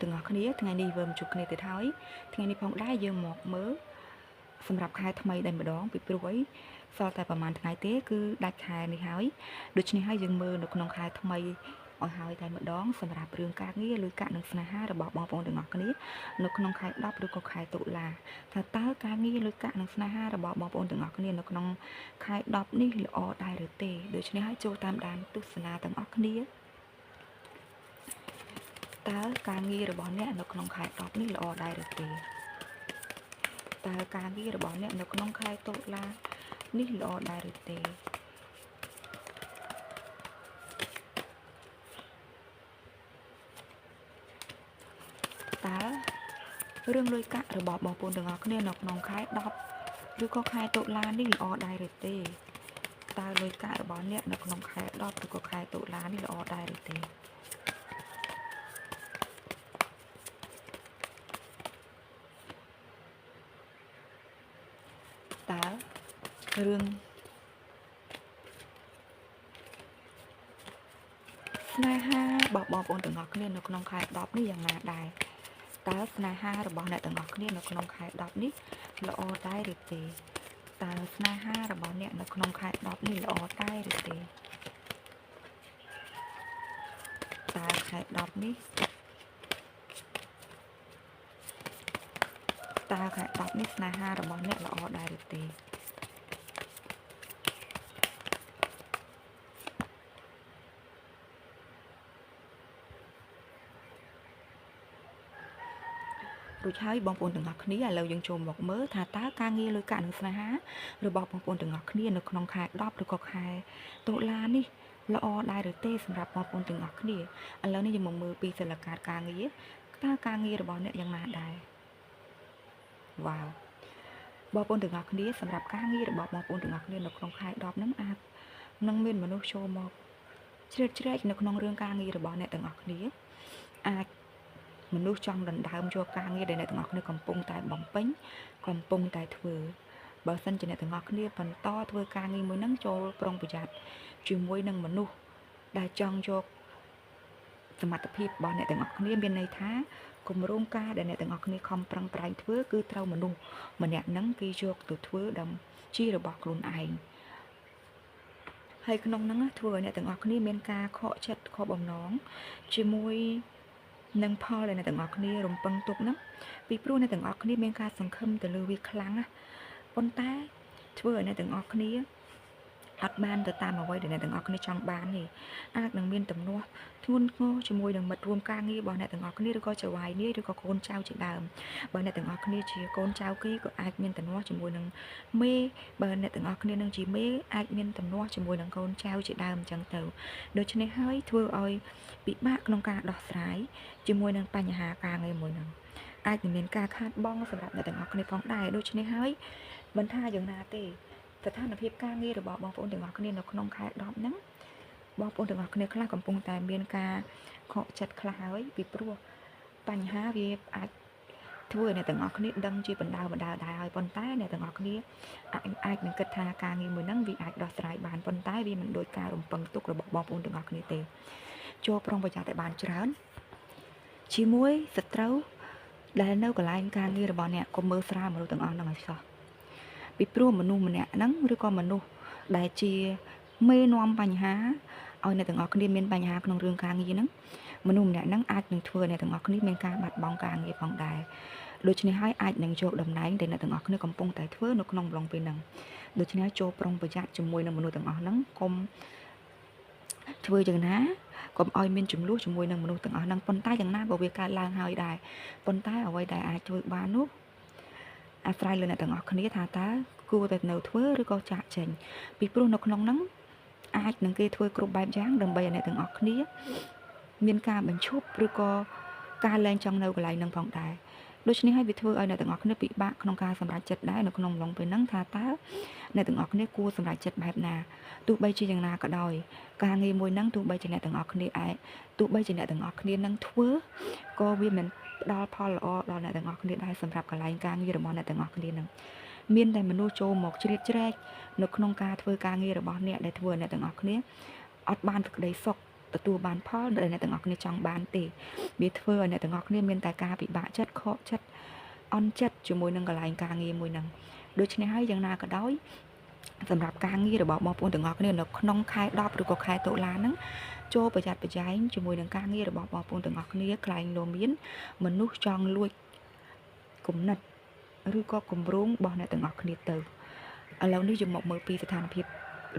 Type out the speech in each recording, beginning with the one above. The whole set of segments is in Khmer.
ទាំងអស់គ្នាថ្ងៃនេះវើមកជួបគ្នាទៀតហើយថ្ងៃនេះផងដែរយើងមកមើលសម្រាប់ខែថ្មីតែម្ដងពីព្រោះអីសល់តែប្រហែលថ្ងៃទេគឺដាច់ខែនេះហើយដូច្នេះហើយយើងមើលនៅក្នុងខែថ្មីឲ្យហើយតែម្ដងសម្រាប់រឿងការងារលុយកាក់និងស្នេហារបស់បងប្អូនទាំងអស់គ្នានៅក្នុងខែ10ឬក៏ខែតុលាថាតើការងារលុយកាក់និងស្នេហារបស់បងប្អូនទាំងអស់គ្នានៅក្នុងខែ10នេះល្អដែរឬទេដូច្នេះហើយចូលតាមដានទស្សនាទាំងអស់គ្នាតើការងាររបស់អ្នកនៅក្នុងខែ10នេះល្អដែរឬទេតើការងាររបស់អ្នកនៅក្នុងខែតុលានេះល្អដែរឬទេតើរឿងលុយកាក់របស់បងប្អូនទាំងអស់គ្នានៅក្នុងខែ10ឬក៏ខែតុលានេះល្អដែរឬទេតើលុយកាក់របស់អ្នកនៅក្នុងខែ10ឬក៏ខែតុលានេះល្អដែរឬទេតើរឿងស្នេហារបស់បងប្អូនទាំងអស់គ្នានៅក្នុងខែ10នេះយ៉ាងណាដែរតើស្នេហារបស់អ្នកទាំងអស់គ្នានៅក្នុងខែ10នេះល្អដែរឬទេតើស្នេហារបស់អ្នកនៅក្នុងខែ10នេះល្អដែរឬទេតើខែ10នេះតើខែ10នេះស្នេហារបស់អ្នកល្អដែរឬទេរួចហើយបងប្អូនទាំងអស់គ្នាឥឡូវយើងចូលមកមើលថាតើការងារលុយកាក់និងស្នេហារបស់បងប្អូនទាំងអស់គ្នានៅក្នុងខែ10ឬក៏ខែតុលានេះល្អដែរឬទេសម្រាប់បងប្អូនទាំងអស់គ្នាឥឡូវនេះយើងមកមើលពីសិលកាតការងារតើការងាររបស់អ្នកយ៉ាងណាដែរវ៉ាវបងប្អូនទាំងអស់គ្នាសម្រាប់ការងាររបស់បងប្អូនទាំងអស់គ្នានៅក្នុងខែ10ហ្នឹងអាចនឹងមានមនុស្សចូលមកជ្រៀតជ្រែកនៅក្នុងរឿងការងាររបស់អ្នកទាំងអស់គ្នាអាចមនុស្សចង់ដណ្ដើមយកការងារដែលអ្នកទាំងអស់គ្នាកំពុងតែបំពេញកំពុងតែធ្វើបើសិនជាអ្នកទាំងអស់គ្នាបន្តធ្វើការងារមួយហ្នឹងចូលប្រុងប្រយ័ត្នជាមួយនឹងមនុស្សដែលចង់យកសមត្ថភាពរបស់អ្នកទាំងអស់គ្នាមានន័យថាគម្រោងការដែលអ្នកទាំងអស់គ្នាខំប្រឹងប្រែងធ្វើគឺត្រូវមនុស្សម្នាក់ហ្នឹងគេយកទៅធ្វើដើម្បីជារបស់ខ្លួនឯងហើយក្នុងហ្នឹងធ្វើឲ្យអ្នកទាំងអស់គ្នាមានការខកចិត្តខកបំណងជាមួយនឹងផលដែលអ្នកទាំងអស់គ្នារំពឹងទុកហ្នឹងពីព្រោះអ្នកទាំងអស់គ្នាមានការសង្ឃឹមទៅលើវាខ្លាំងណាប៉ុន្តែធ្វើឲ្យអ្នកទាំងអស់គ្នាអត់បានទៅតាមអ្វីដែលអ្នកទាំងអស់គ្នាចង់បានទេអាចនឹងមានទំនាស់ធ្ងន់ធ្ងរជាមួយនឹងមិត្តរួមការងាររបស់អ្នកទាំងអស់គ្នាឬក៏ចៅហ្វាយនាយឬក៏កូនចៅជាដើមបើអ្នកទាំងអស់គ្នាជាកូនចៅគេក៏អាចមានទំនាស់ជាមួយនឹងមេបើអ្នកទាំងអស់គ្នានឹងជាមេអាចមានទំនាស់ជាមួយនឹងកូនចៅជាដើមអញ្ចឹងទៅដូច្នេះហើយធ្វើឲ្យពិបាកក្នុងការដោះស្រាយជាមួយនឹងបញ្ហាការងារមួយហ្នឹងអាចនឹងមានការខាតបង់សម្រាប់អ្នកទាំងអស់គ្នាផងដែរដូច្នេះហើយមិនថាយ៉ាងណាទេស្ថានភាពការងាររបស់បងប្អូនទាំងអស់គ្នានៅក្នុងខែ10ហ្នឹងបងប្អូនទាំងអស់គ្នាខ្លះកំពុងតែមានការខកចិត្តខ្លះហើយពីព្រោះបញ្ហាវាអាចធ្វើឲ្យអ្នកទាំងអស់គ្នាដឹងជាបណ្ដើបណ្ដើដែរហើយប៉ុន្តែអ្នកទាំងអស់គ្នាអាចនឹងគិតថាការងារមួយហ្នឹងវាអាចដោះស្រាយបានប៉ុន្តែវាមិនដូចការរំពឹងទុករបស់បងប្អូនទាំងអស់គ្នាទេចូលប្រុងប្រយ័ត្នឲ្យបានច្រើនជាមួយសត្រូវដែលនៅកន្លែងការងាររបស់អ្នកកុំមើលស្រាលមនុស្សទាំងអស់ហ្នឹងឲ្យសោះពីព្រោះមនុស្សម្នាក់ហ្នឹងឬក៏មនុស្សដែលជាមេនាំបញ្ហាឲ្យអ្នកទាំងអស់គ្នាមានបញ្ហាក្នុងរឿងការងារហ្នឹងមនុស្សម្នាក់ហ្នឹងអាចនឹងធ្វើឲ្យអ្នកទាំងអស់គ្នាមានការបាត់បង់ការងារផងដែរដូច្នេះហើយអាចនឹងយកតំណែងដែលអ្នកទាំងអស់គ្នាកំពុងតែធ្វើនៅក្នុងអំឡុងពេលហ្នឹងដូច្នេះចូលប្រុងប្រយ័ត្នជាមួយនឹងមនុស្សទាំងអស់ហ្នឹងកុំធ្វើយ៉ាងណាកុំឲ្យមានចំនួនជាមួយនឹងមនុស្សទាំងអស់ហ្នឹងប៉ុន្តែយ៉ាងណាក៏វាកើតឡើងហើយដែរប៉ុន្តែអ្វីដែលអាចធ្វើបាននោះអាស្រ័យលើអ្នកទាំងអស់គ្នាថាតើគួរតែនៅធ្វើឬក៏ចាកចេញពីព្រោះនៅក្នុងហ្នឹងអាចនឹងគេធ្វើគ្រប់បែបយ៉ាងដើម្បីឲ្យអ្នកទាំងអស់គ្នាមានការបញ្ឈប់ឬក៏ការលែងចង់នៅកន្លែងហ្នឹងផងដែរដូច្នេះហើយវាធ្វើឲ្យអ្នកទាំងអស់គ្នាពិបាកក្នុងការសម្រេចចិត្តដែរនៅក្នុងអំឡុងពេលហ្នឹងថាតើអ្នកទាំងអស់គ្នាគួរសម្រេចចិត្តបែបណាទោះបីជាយ៉ាងណាក៏ដោយការងារមួយហ្នឹងទោះបីជាអ្នកទាំងអស់គ្នាឯទោះបីជាអ្នកទាំងអស់គ្នានឹងធ្វើក៏វាមិនផ្ដល់ផលល្អដល់អ្នកទាំងអស់គ្នាដែរសម្រាប់កន្លែងការងាររបស់អ្នកទាំងអស់គ្នាហ្នឹងមានតែមនុស្សចូលមកជ្រៀតជ្រែកនៅក្នុងការធ្វើការងាររបស់អ្នកដែលធ្វើឲ្យអ្នកទាំងអស់គ្នាអត់បានសេចក្តីសុខ ទទួលបានផលដែលអ្នកទាំងអស់គ្នាចង់បានទេវាធ្វើឲ្យអ្នកទាំងអស់គ្នាមានតែការពិបាកចិត្តខកចិត្តអន់ចិត្តជាមួយនឹងកន្លែងការងារមួយហ្នឹងដូច្នេះហើយយ៉ាងណាក៏ដោយសម្រាប់ការងាររបស់បងប្អូនទាំងអស់គ្នានៅក្នុងខែ10ឬក៏ខែតុលាហ្នឹងចូលប្រយ័ត្នប្រយែងជាមួយនឹងការងាររបស់បងប្អូនទាំងអស់គ្នាខ្លែងលោមានមនុស្សចង់លួចគំនិតឬក៏គម្រោងរបស់អ្នកទាំងអស់គ្នាទៅឥឡូវនេះយើងមកមើលពីស្ថានភាព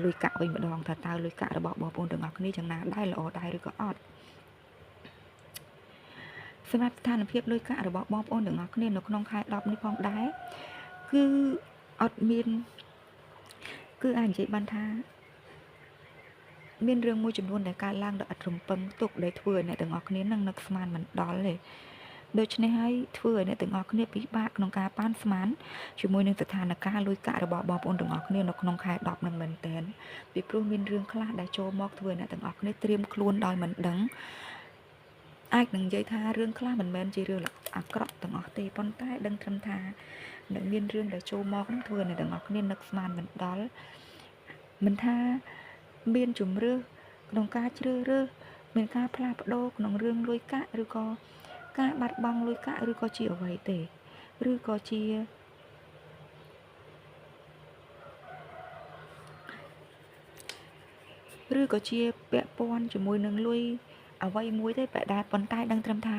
លុយកាក់វិញម្ដងថាតើលុយកាក់របស់បងប្អូនទាំងអស់គ្នាយ៉ាងណាដែរល្អដែរឬក៏អត់សម្រាប់ស្ថានភាពលុយកាក់របស់បងប្អូនទាំងអស់គ្នានៅក្នុងខែ10នេះផងដែរគឺអត់មានគឺអាចនិយាយបានថាមានរឿងមួយចំនួនដែលកើតឡើងដោយអត់រំពឹងទុកដែលធ្វើឲ្យអ្នកទាំងអស់គ្នានឹងនឹកស្មានមិនដល់ទេដូច្នេះហើយធ្វើឲ្យអ្នកទាំងអស់គ្នាពិបាកក្នុងការប៉ាន់ស្មានជាមួយនឹងស្ថានភាពលុយកាក់របស់បងប្អូនទាំងអស់គ្នានៅក្នុងខែ10នឹងមែនទែនពីព្រោះមានរឿងខ្លះដែលចូលមកធ្វើឲ្យអ្នកទាំងអស់គ្នាត្រៀមខ្លួនដោយមិនដឹងអាចនឹងនិយាយថារឿងខ្លះមិនមែនជារឿងអាក្រក់ទាំងអស់ទេប៉ុន្តែដឹងត្រឹមថានឹងមានរឿងដែលចូលមកនឹងធ្វើឲ្យអ្នកទាំងអស់គ្នានឹកស្មានមិនដល់មិនថាមានជំរឿក្នុងការជ្រើសរើសមានការផ្លាស់ប្ដូរក្នុងរឿងលុយកាក់ឬក៏ការបាត់បង់លុយកាក់ឬក៏ជាអ្វីទេឬក៏ជាពាក់ព័ន្ធជាមួយនឹងលុយអ្វីមួយទេបែរប៉ុន្តែដឹងត្រឹមថា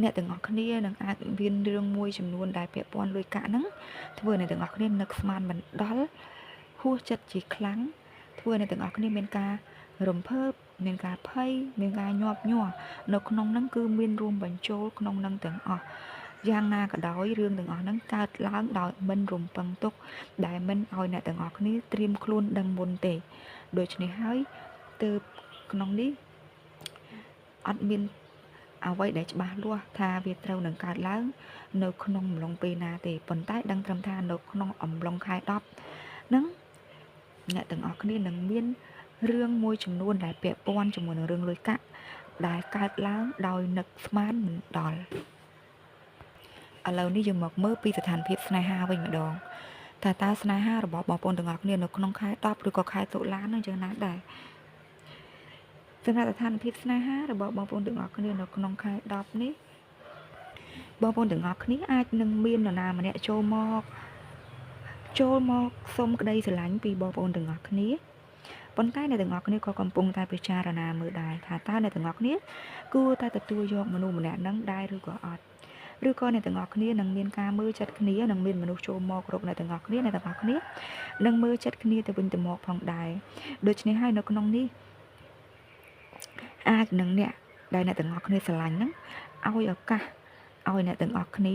អ្នកទាំងអស់គ្នានឹងអាចមានរឿងមួយចំនួនដែលពាក់ព័ន្ធលុយកាក់ហ្នឹងធ្វើអ្នកទាំងអស់គ្នានឹកស្មានមិនដល់ហួសចិត្តជាខ្លាំងធ្វើអ្នកទាំងអស់គ្នាមានការរំភើបមានការភ័យមានការញាប់ញ័រនៅក្នុងហ្នឹងគឺមានរួមបញ្ចូលក្នុងហ្នឹងទាំងអស់យ៉ាងណាក៏ដោយរឿងទាំងអស់ហ្នឹងកើតឡើងដោយមិនរំពឹងទុកដែលមិនឲ្យអ្នកទាំងអស់គ្នាត្រៀមខ្លួនដឹងមុនទេដូច្នេះហើយទើបក្នុងនេះអត់មានអ្វីដែលច្បាស់លាស់ថាវាត្រូវនឹងកើតឡើងនៅក្នុងអំឡុងពេលណាទេប៉ុន្តែដឹងត្រឹមថានៅក្នុងអំឡុងខែ10ហ្នឹងអ្នកទាំងអស់គ្នានឹងមានរឿងមួយចំនួនដែលពាក់ព័ន្ធជាមួយនឹងរឿងលុយកាក់ដែលកើតឡើងដោយនឹកស្មានមិនដល់ឥឡូវនេះយើងមកមើលពីស្ថានភាពស្នេហាវិញម្ដងថាតើស្នេហារបស់បងប្អូនទាំងអស់គ្នានៅក្នុងខែ10ឬក៏ខែតុលានឹងយ៉ាងណាដែរសម្រាប់ស្ថានភាពស្នេហារបស់បងប្អូនទាំងអស់គ្នានៅក្នុងខែ10នេះបងប្អូនទាំងអស់គ្នាអាចនឹងមាននរណាម្នាក់ចូលមកសុំក្តីស្រឡាញ់ពីបងប្អូនទាំងអស់គ្នាប៉ុន្តែអ្នកទាំងអស់គ្នាក៏កំពុងតែពិចារណាមើលដែរថាតើអ្នកទាំងអស់គ្នាគួរតែទទួលយកមនុស្សម្នាក់នឹងដែរឬក៏អត់ឬក៏អ្នកទាំងអស់គ្នានឹងមានការមើលចិត្តគ្នានឹងមានមនុស្សចូលមករកអ្នកទាំងអស់គ្នាអ្នកទាំងអស់គ្នានឹងមើលចិត្តគ្នាទៅវិញទៅមកផងដែរដូច្នេះហើយនៅក្នុងនេះអាចនឹងអ្នកដែលអ្នកទាំងអស់គ្នាស្រឡាញ់ហ្នឹងឲ្យឱកាសឲ្យអ្នកទាំងអស់គ្នា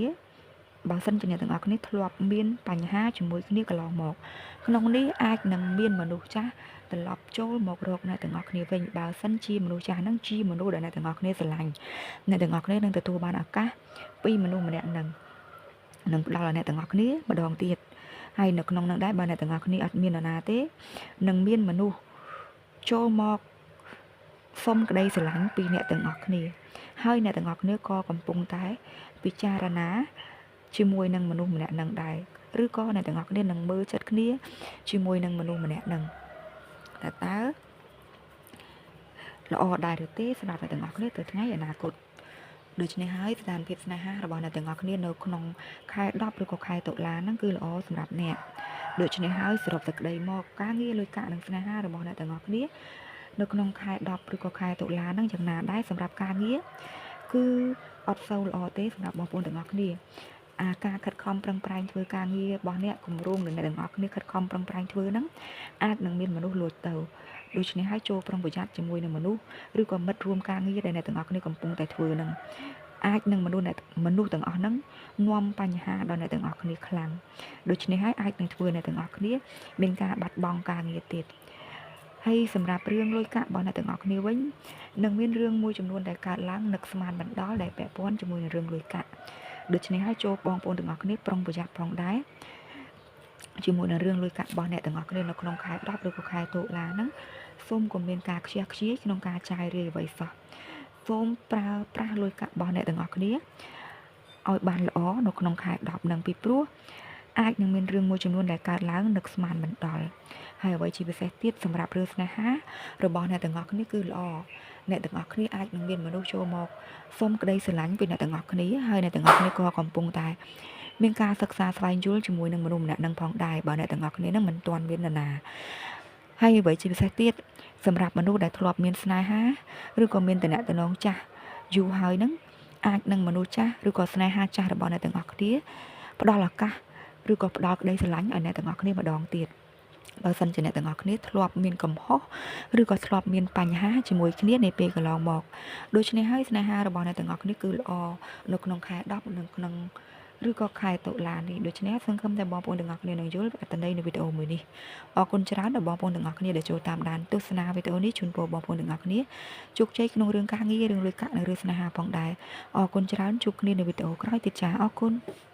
បើសិនជាអ្នកទាំងអស់គ្នាធ្លាប់មានបញ្ហាជាមួយគ្នាកន្លងមកក្នុងនេះអាចនឹងមានមនុស្សចាស់ត្រឡប់ចូលមករកអ្នកទាំងអស់គ្នាវិញបើសិនជាមនុស្សចាស់ហ្នឹងជាមនុស្សដែលអ្នកទាំងអស់គ្នាស្រឡាញ់អ្នកទាំងអស់គ្នានឹងទទួលបានឱកាសពីមនុស្សម្នាក់ហ្នឹងនឹងផ្ដល់ឲ្យអ្នកទាំងអស់គ្នាម្ដងទៀតហើយនៅក្នុងហ្នឹងដែរបើអ្នកទាំងអស់គ្នាអត់មាននរណាទេនឹងមានមនុស្សចូលមកសុំក្តីស្រឡាញ់ពីអ្នកទាំងអស់គ្នាហើយអ្នកទាំងអស់គ្នាក៏កំពុងតែពិចារណាជាមួយនឹងមនុស្សម្នាក់នឹងដែរឬក៏អ្នកទាំងអស់គ្នានឹងមើលចិត្តគ្នាជាមួយនឹងមនុស្សម្នាក់នឹងតើល្អដែរឬទេសម្រាប់អ្នកទាំងអស់គ្នាទៅថ្ងៃអនាគតដូច្នេះហើយស្ថានភាពស្នេហារបស់អ្នកទាំងអស់គ្នានៅក្នុងខែ10ឬក៏ខែតុលាហ្នឹងគឺល្អសម្រាប់អ្នកដូច្នេះហើយសរុបសេចក្តីមកការងារលុយកាក់និងស្នេហារបស់អ្នកទាំងអស់គ្នានៅក្នុងខែ10ឬក៏ខែតុលាហ្នឹងយ៉ាងណាដែរសម្រាប់ការងារគឺអត់សូវល្អទេសម្រាប់បងប្អូនទាំងអស់គ្នាអាការខិតខំប្រឹងប្រែងធ្វើការងាររបស់អ្នកគម្រោងនឹងអ្នកទាំងអស់គ្នាខិតខំប្រឹងប្រែងធ្វើហ្នឹងអាចនឹងមានមនុស្សលួចទៅដូច្នេះហើយចូលប្រុងប្រយ័ត្នជាមួយនឹងមនុស្សឬក៏មិត្តរួមការងារដែលអ្នកទាំងអស់គ្នាកំពុងតែធ្វើហ្នឹងអាចនឹងមនុស្សទាំងអស់ហ្នឹងនាំបញ្ហាដល់អ្នកទាំងអស់គ្នាខ្លាំងដូច្នេះហើយអាចនឹងធ្វើអ្នកទាំងអស់គ្នាមានការបាត់បង់ការងារទៀតហើយសម្រាប់រឿងលុយកាក់របស់អ្នកទាំងអស់គ្នាវិញនឹងមានរឿងមួយចំនួនដែលកើតឡើងនឹកស្មានមិនដល់ដែលពាក់ព័ន្ធជាមួយនឹងរឿងលុយកាក់ដូច្នេះហើយចូលបងប្អូនទាំងអស់គ្នាប្រុងប្រយ័ត្នផងដែរជាមួយនឹងរឿងលុយកាក់របស់អ្នកទាំងអស់គ្នានៅក្នុងខែ10ឬក៏ខែតុលាហ្នឹងសូមកុំមានការខ្ជះខ្ជាយក្នុងការចាយរាយអ្វីសោះសូមប្រើប្រាស់លុយកាក់របស់អ្នកទាំងអស់គ្នាឲ្យបានល្អនៅក្នុងខែ10ហ្នឹងពីព្រោះអាចនឹងមានរឿងមួយចំនួនដែលកើតឡើងនឹកស្មានមិនដល់ហើយអ្វីជាពិសេសទៀតសម្រាប់រឿងស្នេហារបស់អ្នកទាំងអស់គ្នាគឺល្អ អ្នកទាំងអស់គ្នាអាចនឹងមានមនុស្សចូលមកសុំក្តីស្រឡាញ់ពីអ្នកទាំងអស់គ្នាហើយអ្នកទាំងអស់គ្នាក៏កំពុងតែមានការសិក្សាស្វែងយល់ជាមួយនឹងមនុស្សម្នាក់នឹងផងដែរបើអ្នកទាំងអស់គ្នានឹងមិនទាន់មាននរណាហើយអ្វីជាពិសេសទៀតសម្រាប់មនុស្សដែលធ្លាប់មានស្នេហាឬក៏មានតំណែងចាស់យូរហើយហ្នឹងអាចនឹងមនុស្សចាស់ឬក៏ស្នេហាចាស់របស់អ្នកទាំងអស់គ្នាផ្ដល់ឱកាសឬក៏ផ្ដល់ក្តីស្រឡាញ់ឲ្យអ្នកទាំងអស់គ្នាម្ដងទៀតបើសិនជាអ្នកទាំងអស់គ្នាធ្លាប់មានកំហុសឬក៏ធ្លាប់មានបញ្ហាជាមួយគ្នានាពេលកន្លងមកដូច្នេះហើយស្នេហារបស់អ្នកទាំងអស់គ្នាគឺល្អនៅក្នុងខែ10និងក្នុងឬក៏ខែតុលានេះដូច្នេះសង្ឃឹមថាបងប្អូនទាំងអស់គ្នានឹងយល់អត្ថន័យនៃវីដេអូមួយនេះអរគុណច្រើនដល់បងប្អូនទាំងអស់គ្នាដែលចូលតាមដានទស្សនាវីដេអូនេះជូនពរបងប្អូនទាំងអស់គ្នាជោគជ័យក្នុងរឿងការងាររឿងលុយកាក់និងរឿងស្នេហាផងដែរអរគុណច្រើនជួបគ្នានៅវីដេអូក្រោយទៀតចាអរគុណ។